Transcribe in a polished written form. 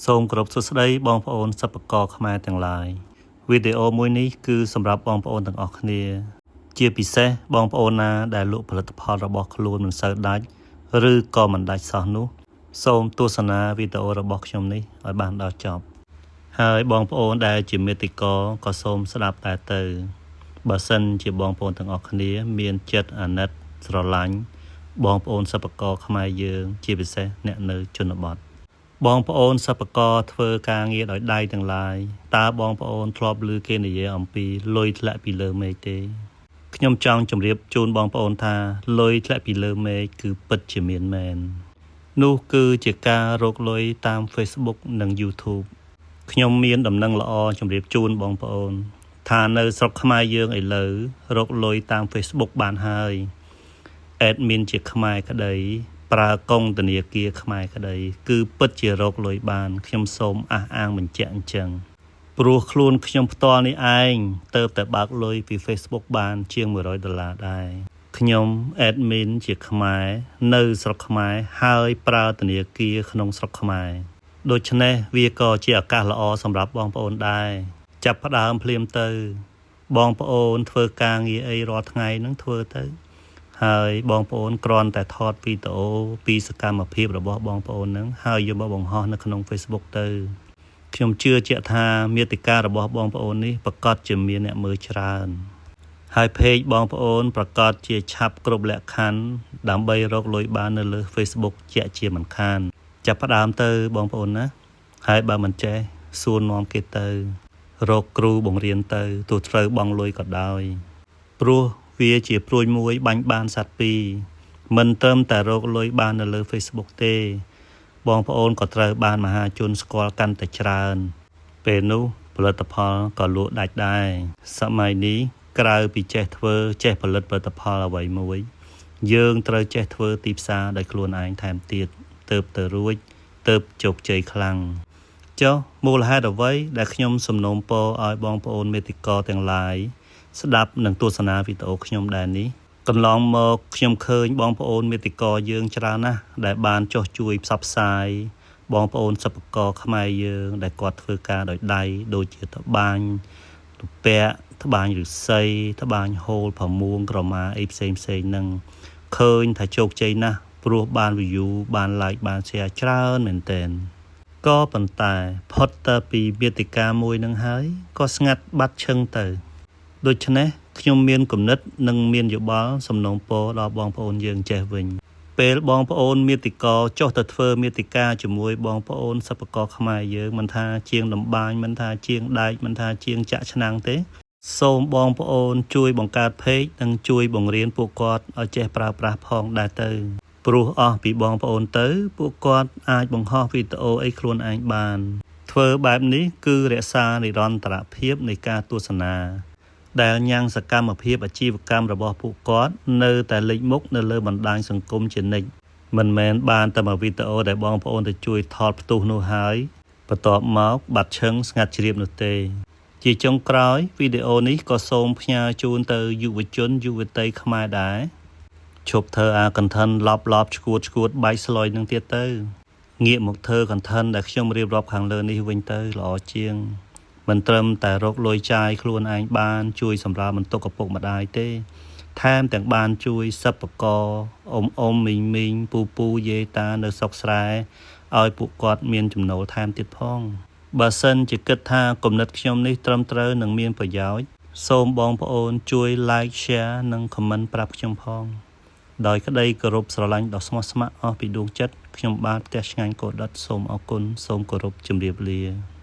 សូមគោរពសួស្តីបងប្អូនសិប្បករខ្មែរទាំងឡាយវីដេអូមួយនេះគឺសម្រាប់បងប្អូនទាំងអស់គ្នា ជាពិសេសបងប្អូនណាដែលលក់ផលិតផលរបស់ខ្លួនមិនសូវដាច់ឬក៏មិនដាច់សោះនោះ សូមទស្សនាវីដេអូរបស់ខ្ញុំនេះឲ្យបានដល់ចប់ ហើយបងប្អូនដែលជាមេតិកក៏សូមស្ដាប់ដែរទៅបើសិនជាបងប្អូនទាំងអស់គ្នា មានចិត្តអាណិតស្រឡាញ់បងប្អូនសិប្បករខ្មែរយើង ជាពិសេសអ្នកនៅជនបទ បងប្អូនសិប្បករធ្វើការងារដោយដៃទាំងឡាយតើបងប្អូនធ្លាប់ឮគេនិយាយអំពីលុយធ្លាក់ពីលើមេឃទេខ្ញុំចង់ជម្រាបជូនបងប្អូនថាលុយធ្លាក់ពីលើមេឃគឺពិតជាមានមែននោះគឺជាការរកលុយតាម Facebook និង YouTube ខ្ញុំមានដំណឹងល្អជម្រាបជូនបងប្អូន ថានៅស្រុកខ្មែរយើងឥឡូវរកលុយតាម Facebook បានហើយ admin ជាខ្មែរក្តី ប្រើកុងធនាគារខ្មែរក្តី គឺពិតជារកលុយបាន ខ្ញុំសូមអះអាងបញ្ជាក់អញ្ចឹងព្រោះខ្លួនខ្ញុំផ្ទាល់នេះឯងទៅតែបើកលុយពី Facebook បានជាង100ដុល្លារដែរខ្ញុំ admin ជាខ្មែរនៅស្រុកខ្មែរហើយប្រើធនាគារក្នុងស្រុកខ្មែរដូច្នេះវាក៏ជាឱកាសល្អសម្រាប់បងប្អូនដែរចាប់ផ្ដើមភ្លាមទៅ បងប្អូនធ្វើការងារអីរាល់ថ្ងៃហ្នឹងធ្វើទៅ ហើយបងប្អូនគ្រាន់តែថតវីដេអូពីសកម្មភាពរបស់បងប្អូនហ្នឹងហើយយកមកបង្ហោះនៅក្នុង Facebook ទៅខ្ញុំជឿជាក់ថាមាតិការបស់បងប្អូននេះប្រកាសជាមានអ្នកមើលច្រើន ហើយ page បងប្អូនប្រកាសជាឆាប់គ្រប់លក្ខខណ្ឌដើម្បីរកលុយបាននៅលើ Facebook ជាក់ជាមិនខាន ចាប់ផ្ដើមទៅបងប្អូនណា ហើយបើមិនចេះសួរនាំគេទៅ រកគ្រូបង្រៀនទៅទោះត្រូវបង់លុយក៏ដោយ ព្រោះវាជាព្រួយមួយបាញ់បានសត្វពីរមិនត្រឹមតែរកលុយបាននៅលើ Facebook ទេ បងប្អូនក៏ត្រូវបានមហាជនស្គាល់កាន់តែច្រើន ពេលនោះផលិតផលក៏លក់ដាច់ដែរសម័យនេះក្រៅពីចេះធ្វើចេះផលិតផលិតផលអ្វីមួយ យើងត្រូវចេះធ្វើទីផ្សារដោយខ្លួនឯងថែមទៀតទៅទៅរួចទៅជោគជ័យខ្លាំងចុះមូលហេតុអ្វីដែលខ្ញុំសំណូមពរឲ្យបងប្អូនមេតិកទាំងឡាយស្ដាប់និងទស្សនាវីដេអូខ្ញុំដែរនេះកន្លងមកខ្ញុំឃើញបងប្អូនមេតិកយើងច្រើនណាស់ដែលបានចុះជួយផ្សព្វផ្សាយបងប្អូនសិប្បករខ្មែរយើងដែលគាត់ធ្វើការដោយដៃដូចជាត្បាញទំពាក់ត្បាញឫស្សីត្បាញហូលផមួងក្រមាអីផ្សេងផ្សេងហ្នឹងឃើញថាជោគជ័យណាស់ព្រោះបាន view បាន like បាន share ច្រើនមែនទែនក៏ប៉ុន្តែផុតទៅពីមាតិកាមួយនឹងហើយក៏ស្ងាត់បាត់ឈឹងទៅ ដូច្នេះខ្ញុំមានគំនិតនិងមានយោបល់សំណូមពរដល់បងប្អូនយើងចេះវិញ ពេលបងប្អូនមាតិកចុះទៅធ្វើមាតិកាជាមួយបងប្អូនសិប្បករខ្មែរយើងមិនថាជាងតម្បាញមិនថាជាងដែកមិនថាជាងចាក់ឆ្នាំងទេ សូមបងប្អូនជួយបង្កើត page និងជួយបង្រៀនពួកគាត់ឲ្យចេះប្រើប្រាស់ផងដែរទៅ ព្រោះអស់ពីបងប្អូនទៅ ពួកគាត់អាចបង្ហោះវីដេអូអីខ្លួនឯងបាន ធ្វើបែបនេះគឺរក្សានិរន្តរភាពនៃការទស្សនា ដែលញ៉ាំងសកម្មភាពអាជីវកម្មរបស់ពួកគាត់នៅតែលេចមុខនៅលើបណ្ដាញសង្គមជានិច្ចមិនមែនបានតែមួយវីដេអូដែលបងប្អូនទៅជួយថតផ្ទុះនោះហើយបន្ទាប់មកបាត់ឈឹងស្ងាត់ជ្រាបនោះទេ ជាចុងក្រោយវីដេអូនេះក៏សូមផ្ញើជូនទៅយុវជនយុវតីខ្មែរដែរឈប់ធ្វើអា content ឡប់ឡប់ឈួតឈួតបែកស្លុយនឹងទៀតទៅងាកមកធ្វើ content ដែលខ្ញុំរៀបរាប់ខាងលើនេះវិញទៅល្អជាង មិនត្រឹមតែរកលុយចាយខ្លួនឯងបានជួយសម្រាលបន្ទុកឪពុកម្ដាយទេ ថែមទាំងបានជួយសិប្បករអ៊ំអ៊ំមីងមីងពូពូយាយតានៅស្រុកស្រែឲ្យពួកគាត់មានចំណូលថែមទៀតផង បើសិនជាគិតថាគំនិតខ្ញុំនេះត្រឹមត្រូវនិងមានប្រយោជន៍សូមបងប្អូនជួយ like share និង comment ប្រាប់ខ្ញុំផង ដោយក្តីគោរពស្រឡាញ់ដ៏ស្មោះស្ម័គ្រអស់ពីដួងចិត្តខ្ញុំបាទផ្ទះឆ្ងាញ់កោដិតសូមអរគុណសូមគោរពជម្រាបលា